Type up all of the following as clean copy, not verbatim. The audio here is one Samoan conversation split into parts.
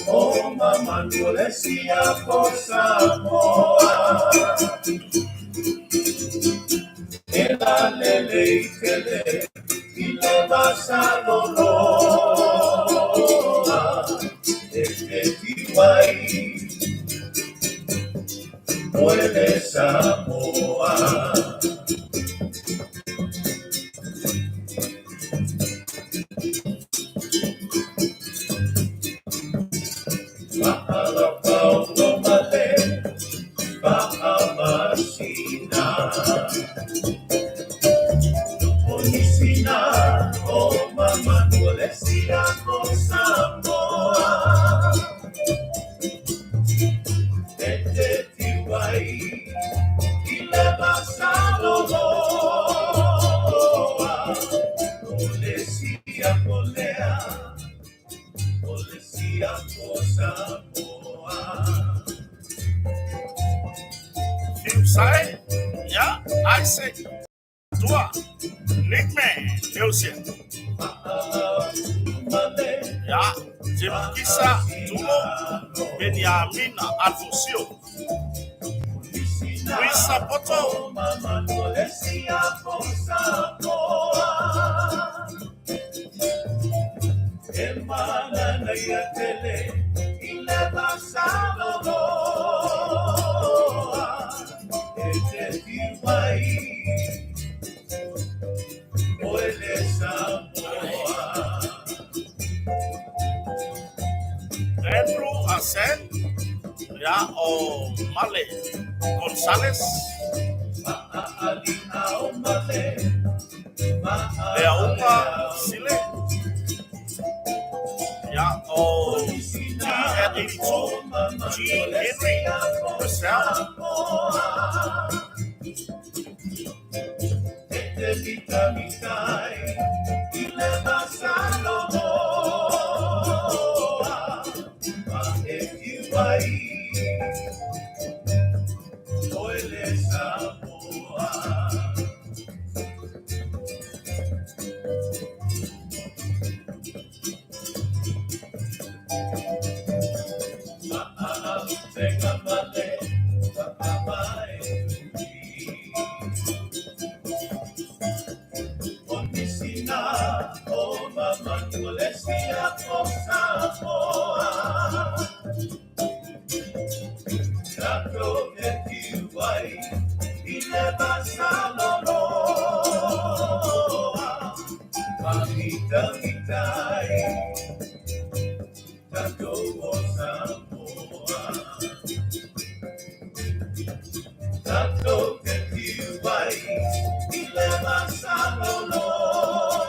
O mamanu o le siapo Samoa. E lalele i tele i le vasaloloa e te tiu ai oe le Samoa. Fiusai, ya, Isaac, Tua, Nickman, Nelson. Ya, Jim Kisa, Tulo, Beniamina, Alfonsio. Luisa Poto. Andrew Asen, ya, o Male González. Leauma Sile, ya, o G at 82, G Henry Purcell.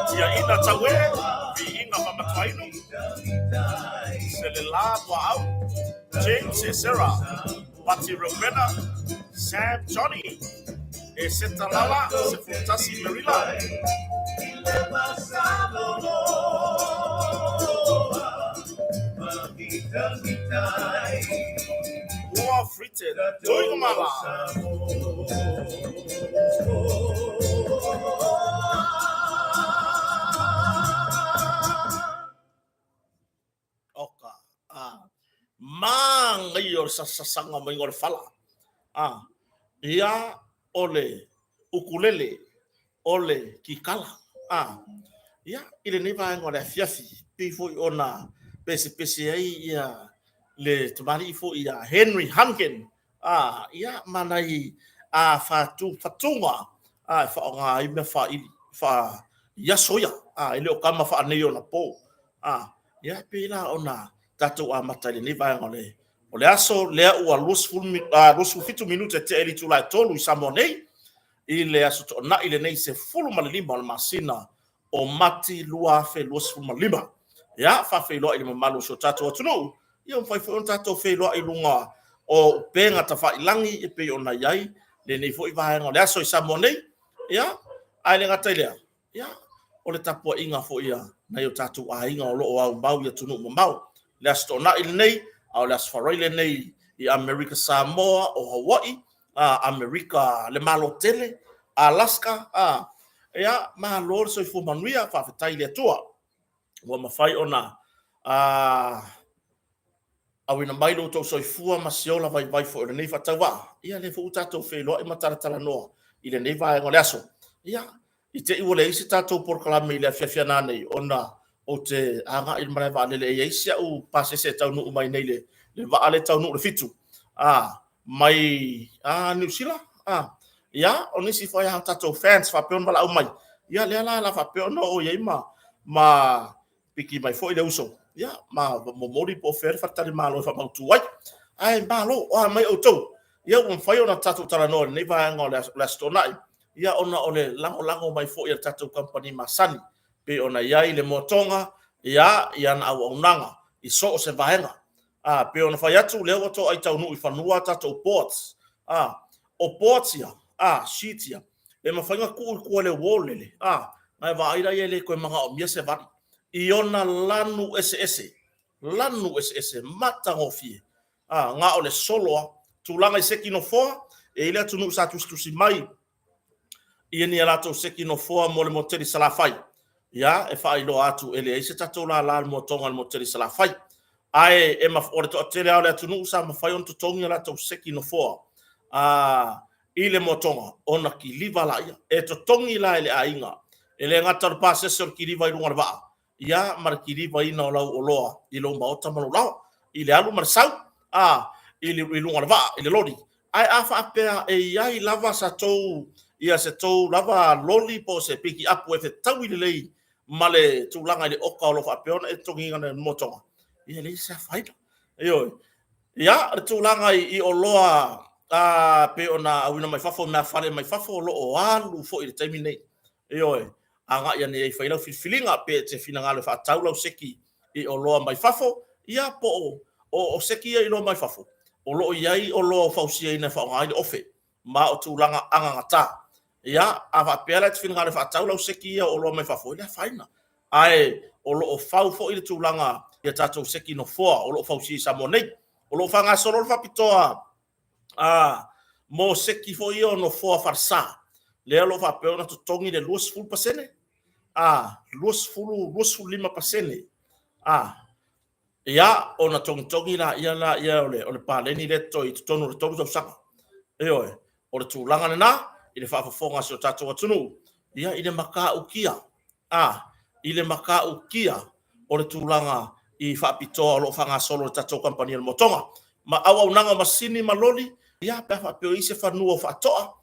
Tiaina Tauē, Viiga Famatuainu, Selelā Puaau, James Esera, Pati Rowena, Sam Johnny, Eseta Lala, Sefutasi Merila. Ua Frite Tuigamala. Oka. Ah. Manaia o le sasasaga mai o le fala. Ah. Ia o le ukulele, o le kikala. Ah. Ia, i lenei vaega o le afiafi, pei foi ona pesepese ai ia le tamalii foi ia Henry Hunkin, ah, ia, ma nai a fatu, fatuga, ah, e faaaoga ai mea faaili, faa, i aso ia, ah, e le o kama faanei ona po. Ah, ia, pei la ona tatou amata i lenei vaega o le o le aso lea ua 20, 27 minute tea i le itula e 3 i Samoa nei, i le aso Toonai lenei 15 o le masina o Mati 2025. Ia, faafeiloai i le mamalu o si o tatou atunuu, ia ua mafai foi ona tatou feiloai i luga o upega tafailangi e pei ona i ai lenei foi vaega o le aso i Samoa nei. Ia, ae le gata i lea, ia, o le tapuaiga foi a nai o tatou aiga o lo o aumau i atunuu mamao. Le Aso Toonai lenei, a o le Aso Faraile lenei i Amerika Samoa, o Hawaii, a, Amerika le Malo Tele, Alaska, a, ia, malo le soifua manuia, faafetai i le Atua ua mafai ona a, Auina mai lo outou soifua ma se ola vaivai foi o lenei faatauvaa. Ia, lea foi ua tatou feiloai ma talatalanoa i lenei vaega o le aso. Ia, i te i ua leai se tatou polokalame i le afiafi a nanei ona ou te agai i le malae vaalele e i ai si au pasese e taunuu mai nei le vaa lea e taunuu i le 7 mai Niu Sila. Ia, o nisi foi o tatou fans faapea ona valaau mai, ia lea la la faapea ona oo i ai ma piki mai foi le uso, ia, ma momoli po o fea le faletalimalo e faamautu ai. Ae malo, o a mai outou? Ia ua mafai ona tatou talanoa i lenei vaega o le Aso Toonai, ia ona o le lagolago mai foi a le tatou kamupani masani, pei ona i ai le Moatoga, ia, i ana auaunaga i so o se vaega. A, pei ona fai atu, o lea ua toai taunuu i fanua a tatou boards. A, o boards ia, sheets ia, e mafai ona tuu i tua i le wall lele, ona e vaai lea e le toe manaomia se vali. I ona lanu eseese, lanu eseese, matagofie, na o le solo lava. Tulaga i seki nofoa, e i ai le atunuu sa tusitusi mai i ni a latou seki nofoa mo le motu tele i Salafai. Ia, e faailoa atu e leai se tatou lala i le moatoga i le motu tele i Salafai. Ae e o le toatele lava o le atunuu sa mafai ona totogi a latou seki nofoa i le moatoga ona kiliva laia. E totogi la e le aiga, e le gata o le pasese o le kiliva i luga o le vaa, ia ma le kilivaina o lau oloa i lou maota ma lou laoa, i le alu ma le sau i luga o le vaa, i le loli. Ae a faapea e i ai lava sa tou, ia se tou lava loli po o se pikiapu e fetaui lelei ma le tulaga i le oka o lo o faapea ona e totogiina i le motoga, ia e leai se afaina. Ioe. Ia, le tulaga i oloa pei ona auina mai fafo, meaafale mai fafo, o lo o alu foi i le taimi lenei. Ioe. Agai ane ai e fai lau filifiliga, pe e te finagalo e faatau lau seki i oloa mai fafo, ia po o seki ia i oloa mai fafo, o lo o i ai oloa ua fausiaina e faaaoga ai le ofe, ma o tulaga agagata. Ia, a faapea la e te finagalo e faatau lau seki ia o oloa mai fafo, e le afaina. Ae o lo o fau foi le tulaga i a tatou seki nofoa o lo o fausia i Samoa nei. O lo o faagasolo le faapitoa mo seki foi ia o nofoa falesa, lea o lo o faapea ona totogi le 20%, 20, 25%. Ia, ona togitogi laia laia o le paleni lea totoe i totonu o le 3 tausaga. Ioe, o le tulaga lena i le faafofoga a si o tatou atunuu, ia i le matautia, i le matautia o le tulaga i faapitoa o lo o faagasolo e le tatou kamupani o le Motoga. Ma auaunaga o masini ma loli, ia pe a faapea o i ai se fanua o faatoa,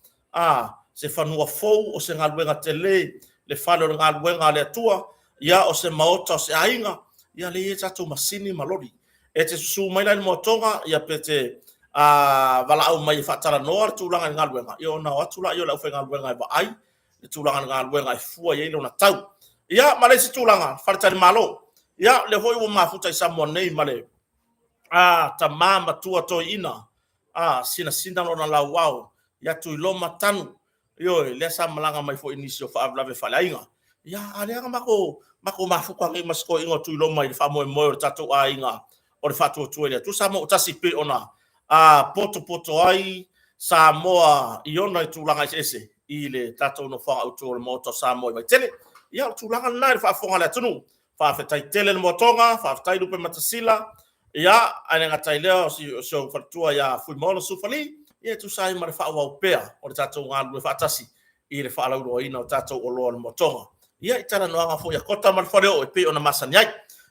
se fanua fou, o se galuega tele, le fale o le galuega a le Atua, ia o se maota o se aiga, ia lea e i ai tatou masini ma loli. E te susu mai la i le moatoga, ia pe te valaau mai e faatalanoa le tulaga i le galuega, ia ona o atu lea o le aufaigaluega e vaai le tulaga i le galuega e fua i ai lona tau. Ia, ma le isi tulaga, faletalimalo. Ia, lea foi ua mafuta i Samoa nei ma le tama matua toeaina, sinasina lona lauao ia Tuiloma Tanu. Ioe, lea sa malaga mai foi i nisi o faalavelave faaleaiga. Ia, a lea na matou mafuta nei ma si toeaina o Tuiloma i le faamoemoe o le tatou aiga o le Faatuatua i le Atua Samoa ua Tasi, pei ona potopoto ai Samoa i ona tulaga eseese i le tatou nofoaga autu o le Maota o Samoa i Vaitele. Ia, o le tulaga lena i le faafofoga a le atunuu. Faafetai tele le Moatoga, faafetai Lupematasila, ia, ae le gata i lea o si ou faletua ia Fuimaono Sufali, ia e tusa ai ma le faaauau pea o le tatou galulue faatasi i le faalauiloaina o tatou oloa o le Moatoga. Ia, i talanoaga foi a Kota ma le Faleoo e pei ona masani ai.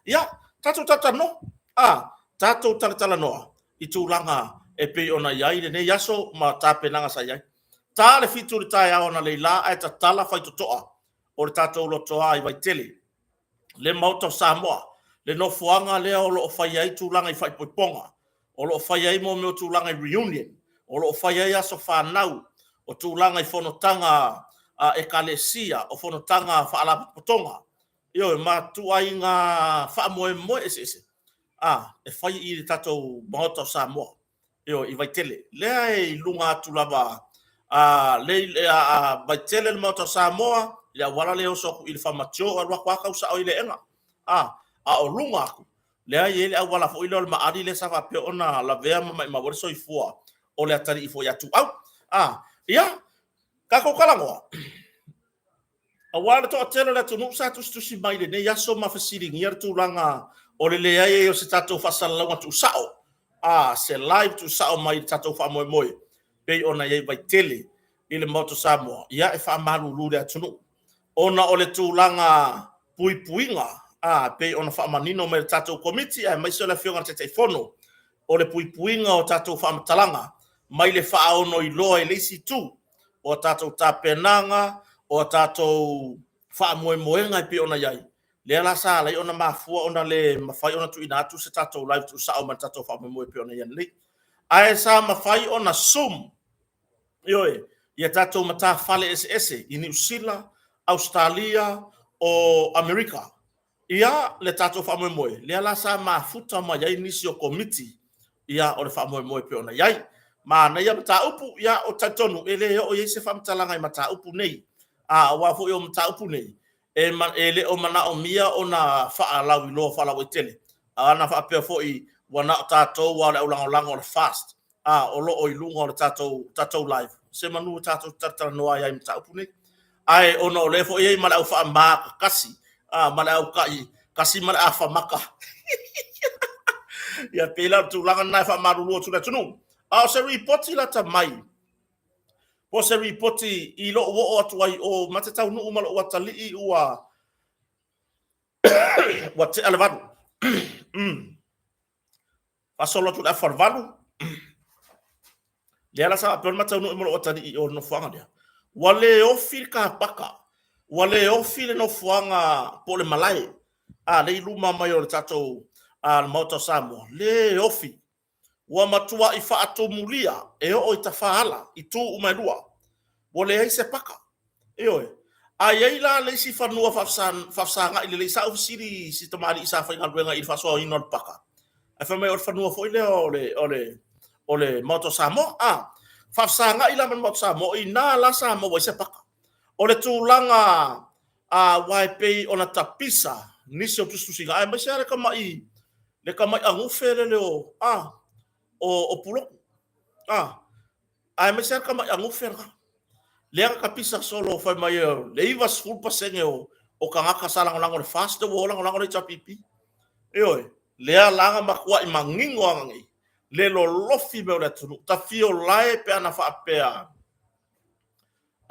Ia, tatou talatalanoa, tatou talatalanoa i tulaga e pei ona i ai lenei aso ma tapenaga sa i ai. Ta le 7 i le taeao analeila ae tatala faitotoa o le tatou lotoa i Vaitele, le Maota o Samoa, le nofoaga lea o lo o fai ai tulaga i faaipoipoga, o lo o fai ai mo mea o tulaga i reunion, o lo o fai ai aso fanau, o tulaga i fonotaga a ekalesia, o fonotaga a faalapotopotoga, ioe, ma ituaiga faamoemoe eseese e fai i le tatou Maota o Samoa. Ioe, i Vaitele. Lea e i luga atu lava le Vaitele le Maota o Samoa, i le auala lea e oso atu i le Famatio, alu atu lava tau sao i le aega. A o luga atu, lea e i ai le auala foi lea o le Maali lea sa faapea ona lavea ma maimau ai le soifua o le atalii foi ia Tuau. Ia, tatou talanoa. Aua le toatele o le atunuu sa tusitusi mai i lenei aso ma fesiligia le tulaga o le leai ai o se tatou faasalalauga tuusao. a se live tuusao mai i le tatou faamoemoe pei ona i ai Vaitele i le Maota o Samoa, ia e faamalulu i le atunuu ona o le tulaga puipuiga a pei ona faamanino mai e le tatou Komiti aemaise o le Afioga i le Taitaifono o le puipuiga o tatou faamatalaga mai le faaonoiloa i le isi itu o a tatou tapenaga, o a tatou faamoemoega e pei ona i ai, lea la sa ala ai ona mafua ona le mafai ona tuuina atu se tatou live tuusao mai le tatou faamoemoe e pei ona i ai nei. Ae sa mafai ona zoom, ioe, ia tatou matafale eseese i Niu Sila, Ausetalia, o Amerika ia le tatou faamoemoe, lea la sa mafuta mai ai nisi o Komiti ia o le faamoemoe e pei ona i ai. Manaia mataupu, ia ou te talitonu e le oo i ai se faamatalaga i mataupu nei, aua foi o mataupu nei e le o manaomia ona faalauiloa faalauaitele. Ana faapea foi ua na o tatou lava o le aulagolago o le FAST o lo o i luga o le tatou live, semanu tatou te talatalanoa ai lava i mataupu nei. Ae ona o lea foi e i ai ma le au faamakakasi ma le au tai kasi ma le afa maka, ia pei la o le tulaga lena e faamalulu atu i le atunuu. A o se ripoti lata mai, po o se ripoti i lou oo atu ai i o, ma te taunuu ma lou atalii ua tea le 8. Faasolo atu i le afa o le 8, lea la sa faapea ona ma taunuu ma lou atalii i o i le nofoaga lea, ua le ofi le kapaka, ua le ofi le nofoaga po o le malae, a lea i luma mai o le tatou le Maota o Samoa, le ofi. Ua matuai faatumulia e oo i tafaala i tu uma e lua. Ua leai se paka. Ioe. A i ai la le isi fanua faafesagai lelei, sa ou fesili i si tamalii sa faigaluega i le faasoaina o le paka, ae fai mai o le fanua foi lea o le, o le, o le Maota o Samoa. A, faafesagai la ma le Maota o Samoa, o i ina la sa maua ai se paka. O le tulaga aua e pei ona tapisa nisi o tusitusiga, aemaise lava le tamai, le tamai agufe lele o, a, o Pulotu. A, aemaise lava le tamai agufe lena. Lea na tapisa solo fai mai le 90% o tagata sa lagolago i le FAST ua o lagolago le HRPP. Ioe, lea la na matuai manino lava nei le lolofi mai o le atunuu. Tafio lae pe ana faapea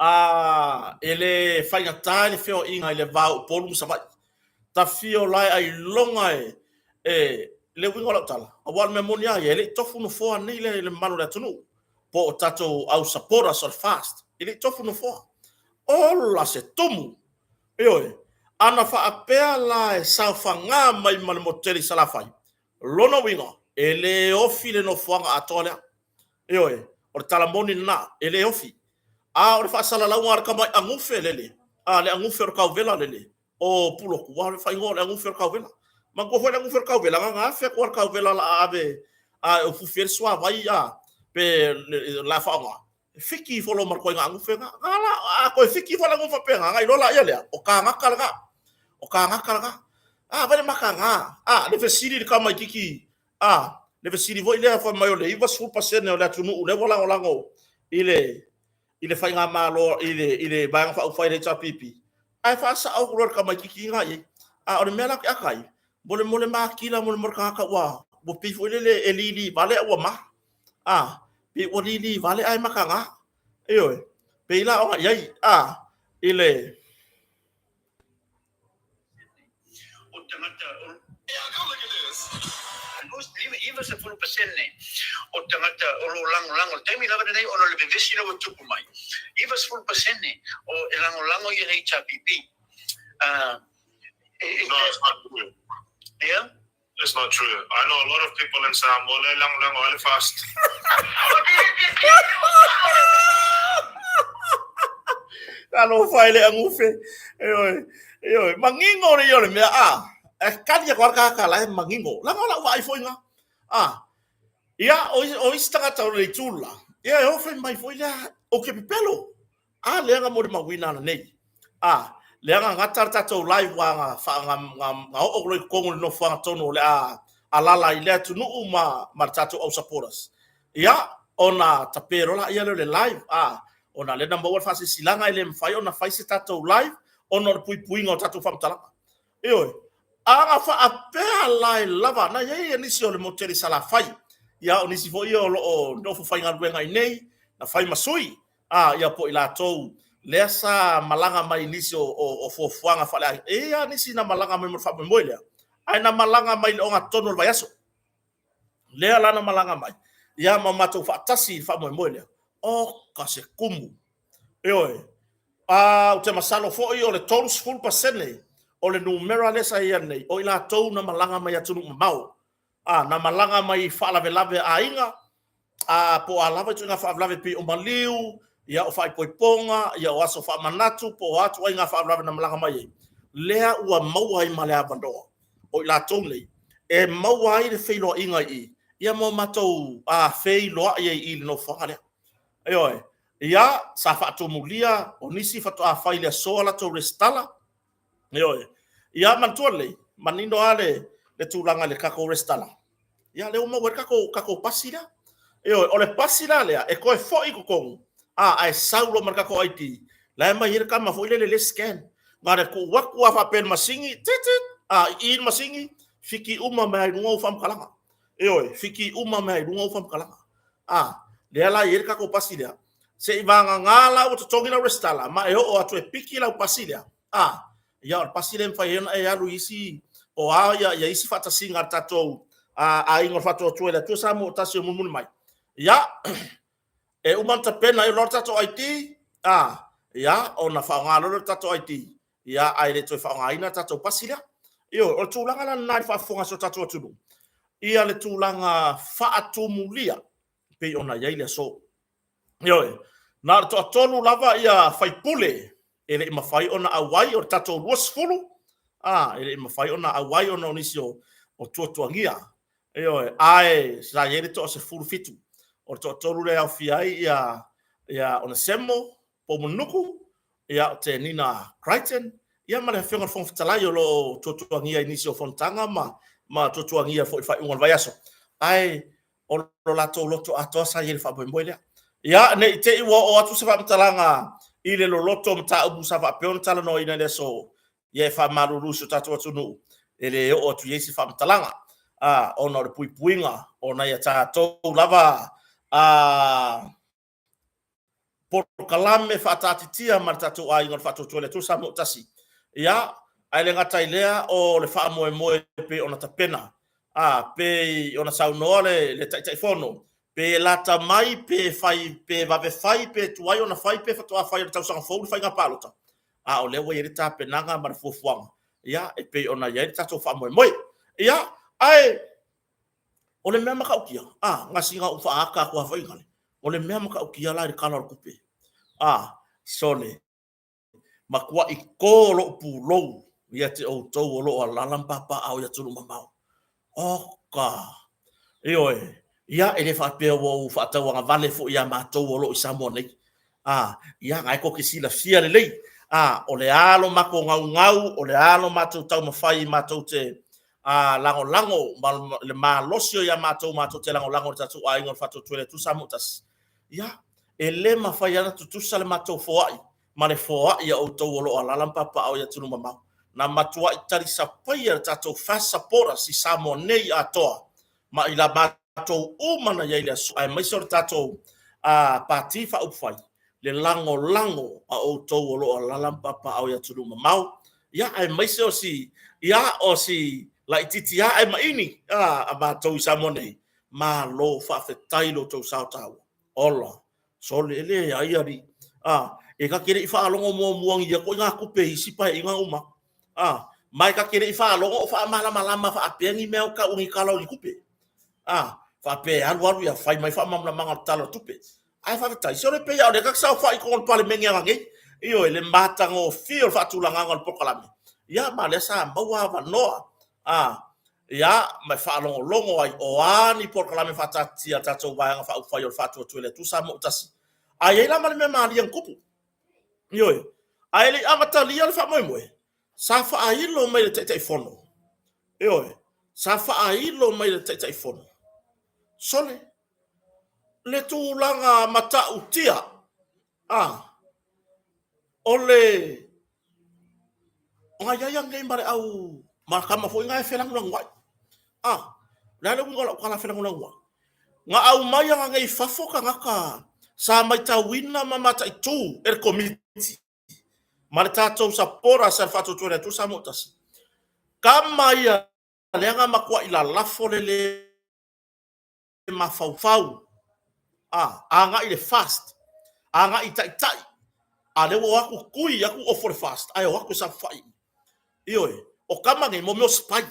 a e le faigata le feoaiga i le va o Upolu ma Savaii. Tafio lae ailoga e le uiga o lau tala, aua o le mea moni lava ia, e le i tofu nofoa nei le mamalu o le atunuu po o tatou au supporters o le FAST, e le i tofu nofoa. Ola se tumu! Ioe, ana faapea la e saofaga mai ma le motu tele i Salafai, lona uiga, e le ofi le nofoaga atoa lea. Ioe, o le tala moni lena, e le ofi. A o le faasalalauga a le tamai agufe lele, a le agufe o le tauvela lele, o Pulotu, aua o le faaigoa o le agufe o le tauvela. Manatua foi le agufe o le tauvela, na ona afe atu lava o le tauvela o le a ave a ufufi ai le suavai a, pe o le a faaaoga, fiki ifo loa ma le ituaiga agufe lena. Na la, a toe fiki ifo le agufe faapena, ona iloa laia lea, o kānaka lena. O kānaka lena. A, vaai le mataga. A, le fesili i le tamaitiiti, a, le fesili foi lea fai mai o le 90% o le atunuu lea ua lagolago i le i le faigamalo i le i le Vaega Faaupufai a le HRPP, ae faasao atu loa e le tamaitiiti lena i ai. A o le mea la ou te ata ai, molemole matila molemole tagata ua ua pei foi lele e lili vale a ua ma. A, pei ua lili vale ae mataga. Ioe, pei la ona i ai a i le 90% o tagata o lo o lagolago i le taimi lava lenei ona o le vevesi lea ua tupu mai, 90% o e lagolago i le HRPP. No, it's not true. Yeah? It's not true. I know a lot of people in Samoa le lagolago ai le FAST. Talofa e le agufe. Ioe, ioe, manino le ia o le mea, a, e kali atu lava le tagata la e manino. Leaga o lau vaai foi lena. A, ia, o isi tagata o le itu la, ia e o fai mai foi lea, ou te pepelo. A lea na molimauina ananei. A, lea na gata le tatou live aua na, na, na, na oo loa i totonu i le nofoaga tonu o le a alala i lea atunuu ma, ma le tatou au supporters. Ia, ona tape loa laia lea o le live, a, ona lea na maua le faasilasilaga e le mafai ona fai se tatou live ona o le puipuiga o tatou faamatalaga. Ioe. A na faapea la e lava, na i ai nisi o le motu tele i Salafai. Ia, o nisi foi ia o lo o nofo faigaluega i inei, na fai ma sui, a, ia po o i latou lea sa malaga mai i nisi o fuafuaga faaleaiga. E i ai lava nisi na malaga mai mo le faamoemoe lea, ae na malaga mai i le ogatotonu o le vaiaso. Lea la na malaga mai, ia ma matou faatasi i le faamoemoe lea. Oka se kumu! Ioe. A, ou te masalo foi o le 30% o le numera lea sa i ai nei, o i latou na malaga mai atunuu mamao, a, na malaga mai i faalavelave a aiga, a, po o a lava ituaiga faalavelave pei o maliu, ia o faaipoipoga, ia o aso faamanatu, po o a ituaiga faalavelave na malaga mai ai, lea ua maua ai ma le avanoa o i latou nei e maua ai le feiloaiga i i, ia ma o matou feiloai ai i i i le nofoaga lea. Ioe. Ia, sa faatumulia, o nisi faatoa fai i le aso a latou resitala. Ioe. Ia, manatua lelei, manino lava le tulaga i le tatou resitala. Ia, lea ua maua ai le tatou, tatou pasi lea. Ioe, o le pasi la lea, e toe foi i totonu, a, ae sau loa ma le tatou ID, la e aumai ai le tama foi lele lea e scan. Na o le tuu atu lava faapea i le masini, tit tit, a, i i le masini, fiki uma mai lava i luga ou faamatalaga. Ioe, fiki uma mai lava i luga ou faamatalaga. A, lea la e i ai le tatou pasi lea. Se i vagana la ua totogi lau resitala ma e oo atu e piki lau pasi lea, a, ia o le pasi lea e mafai ai ona e alu i isi, po o a ia isi faatasiga a le tatou aiga o le Faatuatua i le Atua Samoa ua Tasi o mulimuli mai. Ia, e uma ona tapena ai loa le tatou ID, a, ia, ona faaaoga loa lea o le tatou ID, ia, ae le toe faaaogaina le tatou pasi lea. Ioe, o le tulaga la lena i le faafofoga a si o tatou atunuu, ia le tulaga faatumulia pei ona i ai le aso. Ioe, na o le toatolu lava ia faipule e le i mafai ona auai, o le tatou 20, a, e le i mafai ona auai ona o nisi o tuatuagia. Ioe, ae sa i ai le toa 17, o le toatolu lea e aofia ai ia Onesemo Poumulinuku, ia o Tenina Crichton, ia ma le Afioga i le Fofoga Fetalai o lo o tuatuagia i nisi o fonotaga ma tuatuagia foi i le faaiuga o le vaiaso. Ae o lo latou loto atoa sa i ai i le faamoemoe lea. Ia, ne i te i ua oo atu se faamatalaga i le loloto o mataupu sa faapea ona talanoaina i le aso, ia e faamalulu i si o tatou atunuu, e le oo atu i ai se faamatalaga, a, ona o le puipuiga o nai a tatou lava a, polokalame faataatitia ma le tatou aiga o le Faatuatua i le Atua Samoa ua Tasi. Ia, ae le gata i lea o le faamoemoe e pei ona tapena, a, pei ona saunoa le, le Taitaifono, pe lata mai, pe fai, pe vave fai, pe tuai ona fai, pe faatoa fai o le tausaga fou le faiga palota, a o lea ua i ai le tapenaga ma le fuafuaga, ia, e pei ona i ai le tatou faamoemoe. Ia, ae O le mea matautia, a, na sina ou faaata atu lava foi nale, o le mea matautia la i le Tala o le Tupe, a, sole, matuai to lou pulou ia te outou o lo o alaala ma papaaao i atunuu mamao. Oka! Ioe, ia, e le faapea ua ou faatauagavale foi ia matou o lo o i Samoa nei, A, ia, na e tou te silafia lelei, a, o le a lo matou naunau, o le a lo matou taumafai matou te a, lagolago ma le malosi o ia matou matou te lagolago i le tatou aiga o le Faatuatua i le Atua Samoa ua Tasi. Ia, e le mafai lava ona tutusa le matou foai ma le foai a outou o lo o alaala ma papaaao i atunuu mamao. Na matuai talisapaia le tatou FAST supporters i Samoa nei atoa ma i la matou uma na i ai i le aso, aemaise o le tatou Pati Faaupufai, le lagolago a outou o lo o alaala ma papaaao i atunuu mamao, ia, aemaise o si, ia, o si laitiiti lava ae maini a matou i Samoa nei, malo faafetai i lo outou sao taua. Ola, sole, e leai alii, a, e ta te le i faalogo muamua i ia ituaiga tupe i isi Paeaiga na uma atu. A, ma e ta te le i faalogo o faamalamalama faapea ni mea o tau o ni tala o ni tupe. A, faapea e alu alu ia fai mai faamalamalamaga o le Tala o le Tupe. Ae faafetai, sole pei lava o lea ta te saofai i totonu o le Palemene ananei. Ioe, le matagofie o le faatulagaga o le polokalame, ia ma lea sa maua avanoa, a, ia, ma e faalogologo ai o a ni polokalame faataatitia a le tatou Vaega Faaupufai o le Faatuatua i le Atua Samoa ua Tasi. A i ai la ma le mea malie na tupu? Ioe. Ae le i amatalia le faamoemoe, sa faailo mai le Taitaifono. Ioe. Sa faailo mai le Taitaifono. Sole, le tulaga matautia, a, o le na i ai anei ma le au ma tama foi na e felagolagoai. A, o le a le uiga o lau tala felagolagoai? Na aumai aga nei i fafo tagata sa maitauina ma mataitu e le Komiti ma le tatou supporters a le Faatuatua i le Atua Samoa ua Tasi. Tama ia lea na matuai lalafo le le mafaufau a agai i le fast, agai i taitai, a lea ua o atu tui atu ofo le fast ae o atu e saofafai. Ioe, o tama nei mo mea o spy.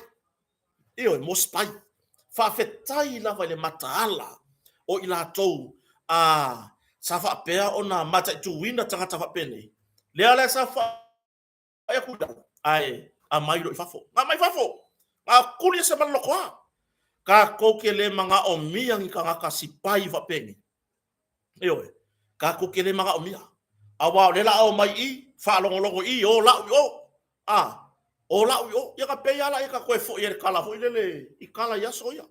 Ioe, mo spy. Faafetai lava i le mataala o i latou a sa faapea ona mataituina tagata faapenei. Lea la e saofafai atu ae aumai loa i fafo. Na aumai i fafo! Na tuli ese ma le lotoa. Tatou te le manaomia ni tagata sipai faapenei. Ioe, tatou te le manaomia. Aua o lea o le a omai i i, faalogologo i i, o lau i o. A, o lau i o. Ia na pei lava lea ta toe foi ai i le tala foi lele i tala i aso ia.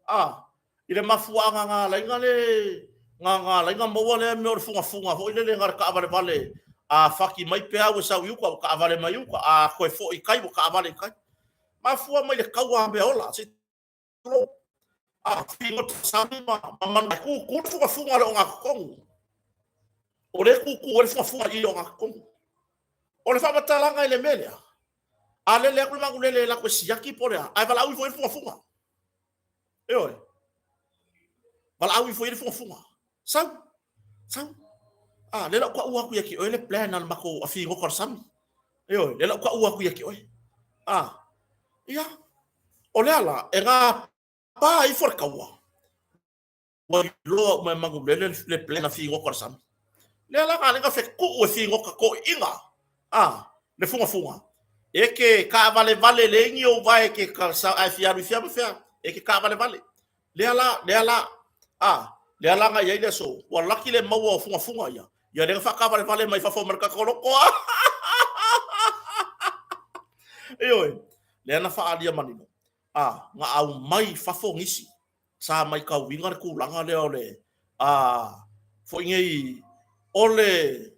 A, i le mafuaaga na ala ai na le, na ala ai na maua lea mea o le fugafuga foi lele na o le taavalevale, a fati mai peau e sau i uka ua taavale mai uka, a toe foi i tai ua taavale i tai. Mafua mai le taua a meaola, se i tulou. A figota sami ma manu e kūkū le fugafuga o le ogatotonu. O lea e kūkū ai le fugafuga i le ogatotonu. O le faamatalaga i le mea lea, a lele atu le manulele e alu atu e siaki po o le a, ae valaau ifo i ai le fugafuga. Ioe. Valaau ifo i ai le fugafuga. Sau. Sau. A, lea la ou taua atu ia te oe le plan a le matou afigota o le sami. Ioe, lea la ou taua atu ia te oe. A, ia, o le ala e gapa ifo le taua, ua iloa uma e manulele le plan a figota o le sami. Lea la na ala ai ona fetuu e figota toeaiina, a, le fugafuga, e te taavalevale leai ni ou vae e te a e fia alu i fea ma fea, e te taavalevale. Lea la, lea la, a, lea la na i ai le aso, ua laki le maua o fugafuga ia, ia lea na faataavalevale mai fafo ma le tatou loto. Ioe, lea na faaalia manino, a, na aumai i fafo nisi sa matauina le tulaga lea o le a foi nei o le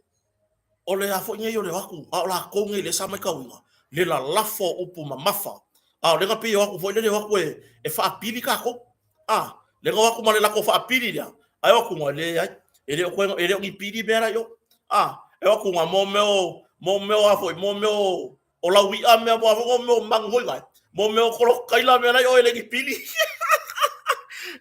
o le a foi nei o le o atu a o latou nei lea sa matauina le lalafo o upu mamafa a o lea na pei e o atu foi lele o atu e, e faapili tatou a lea na o atu ma le latou faapili lea ae o atu na leai e le o koe e le o ni pili mea la i o a e o atu na mo mea o mo mea a foi mo mea o O lau i'a mea mo a mea o manu foi vai. Mo mea o kolokaila mea lai o e le ni pili.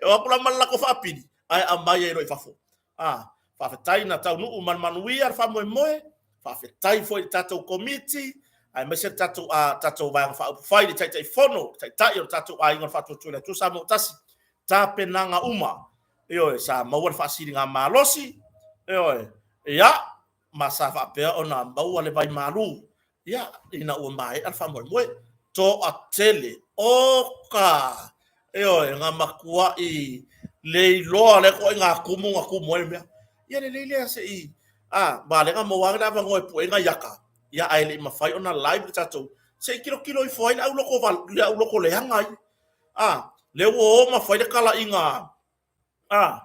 E o atu la ma le latou faapili ae aumai ai loa i fafo. A, faafetai na taunuu ma le manuia le faamoemoe, faafetai foi i le tatou Komiti, aemaise le tatou, a, tatou Vaega Faaupufai, le Taitaifono, le Taitai o le tatou Aiga o le Faatuatua i le Atua Samoa ua Tasi, tapenaga uma, ioe, sa maua le faasiligamalosi, ioe, ia, ma sa faapea ona maua le vai malu, ia, ina ua maea le faamoemoe. Toatele, oka! Ioe, na matuai le iloa lea ituaiga tumu na tumu ai le mea. Ia lelei lea se i, a, ma lea na maua lava le avanoa e pue ai nai aka, ia ae le i mafai ona live le tatou, se i tilotilo ifo ai le au loto, le au loto leaga ai. A, lea ua o ma fai le talaiga A,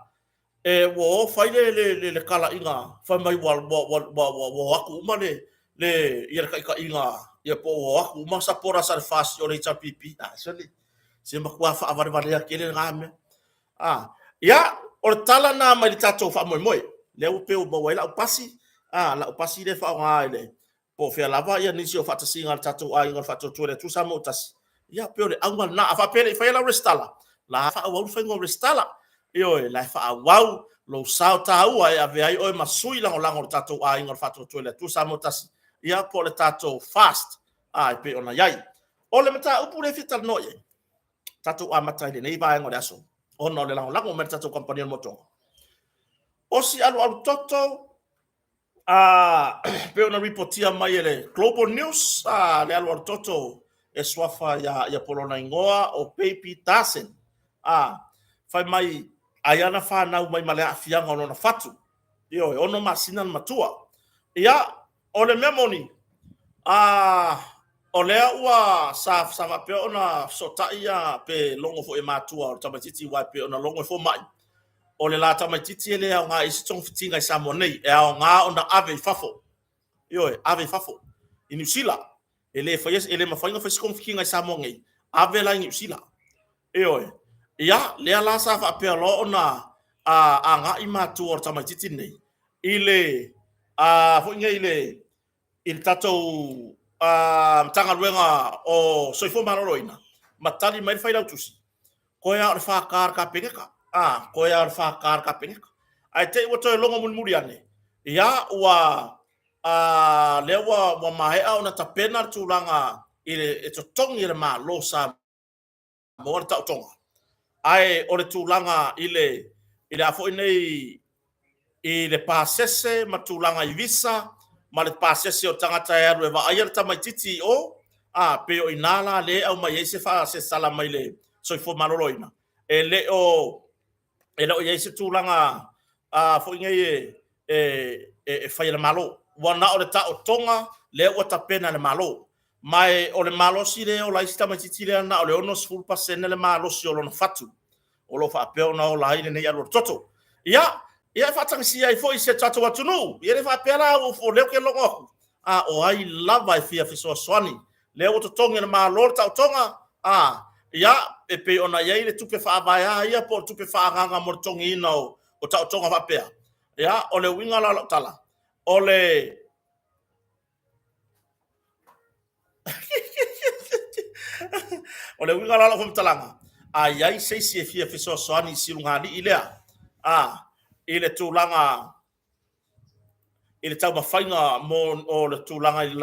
e, ua o fai le, le, le, le talaiga, fai mai ua, ua, ua, ua, ua, ua o atu uma le, le, ia le taitaiga, ia po ua o atu uma supporters a le FAST o le HRPP. A, sole, se matua faavalevalea tele lena mea. A, ia, o le tala lena mai le tatou faamoemoe. Lea ua pei ua maua ai lau pasi, a, lau pasi lea e faaaoga i le, po o fea lava ia nisi o faatasiga a le tatou aiga o le Faatuatua i le Atua Samoa ua Tasi. Ia, pei o le auga lena. A faapea e le i faia lau resitala, la e faaauau le faiga o resitala. Ioe, la e faaauau lou sao taua e avea ai oe ma sui lagolago o le tatou aiga o le Faatuatua i le Atua Samoa ua Tasi, ia po o le tatou FAST, a, e pei ona i ai. O le mataupu lea e fia talanoa i ai, tatou amata i lenei vaega o le aso, ona o le lagolago mai le tatou kamupani o le Motoga. O si alualu toto A pei ona ripotia mai e le Global News, a le alualu toto e suafa ia ia po lona igoa o Baby Darson. A fai mai ai ana fanau mai ma le aafiaga o lona fatu. Ioe, 6 masina le matua. Ia, o le mea moni, a o lea ua sa sa faapea ona fesootai ia pe logo foi e matua o le tamaitiiti aua e pei ona logo e fomai. O le la tamaitiiti e le aoga i se togafitiga i Samoa nei, e aoga ona ave i fafo. Ioe, ave i fafo. I Niu Sila. E le faia, e le mafai ona fai se togafitiga i Samoa nei, ave la i Niu Sila. Ioe. Ia, lea la sa faapea loa ona agai matua o le tamaitiiti lenei i le foi nei i le i le tatou Matagaluega o Soifua Maloloina, ma tali mai le Failautusi, toe lava o le FK a le Kapeneta, a, toe lava o le FK a le Kapeneta. Ae te i ua toe logo mulimuli ane, ia ua lea ua maea ona tapena le tulaga i le, e totogi e le Malo o Samoa le taotoga, ae o le tulaga i le, i le a foi nei, i le pasese ma tulaga i visa ma le pasese o tagata e alu e vaaia le tamaitiiti i o, a, pei o i ina la lea e aumai ai se tala mai le Soifua Maloloina, e le o i ai se tulaga foi nei e fai e le Malo. Ua na o le taotoga lea ua tapena e le Malo. Ma o le malosi lea e ola ai si tamaitiiti lea na o le 60% le malosi o lona fatu o lo o faapea ona ola ai lenei alualutoto. Ia, ia e faatagisia ai foi i si o tatou atunuu, e le faapea la o lea ou te logo atu, a o ai lava e fia fesoasoani, lea ua totogi e le Malo le taotoga, a, ia, e pei ona i ai le tupe faavaea ia po o le tupe faaagaaga mo le totogiina o taotoga faapea. Ia, o le uiga la o lau tala, o le O le uiga la o lau faamatalaga, a i ai se isi e fia fesoasoani i le silugalii lea, a, i le tulaga i le taumafaiga mo o le tulaga i le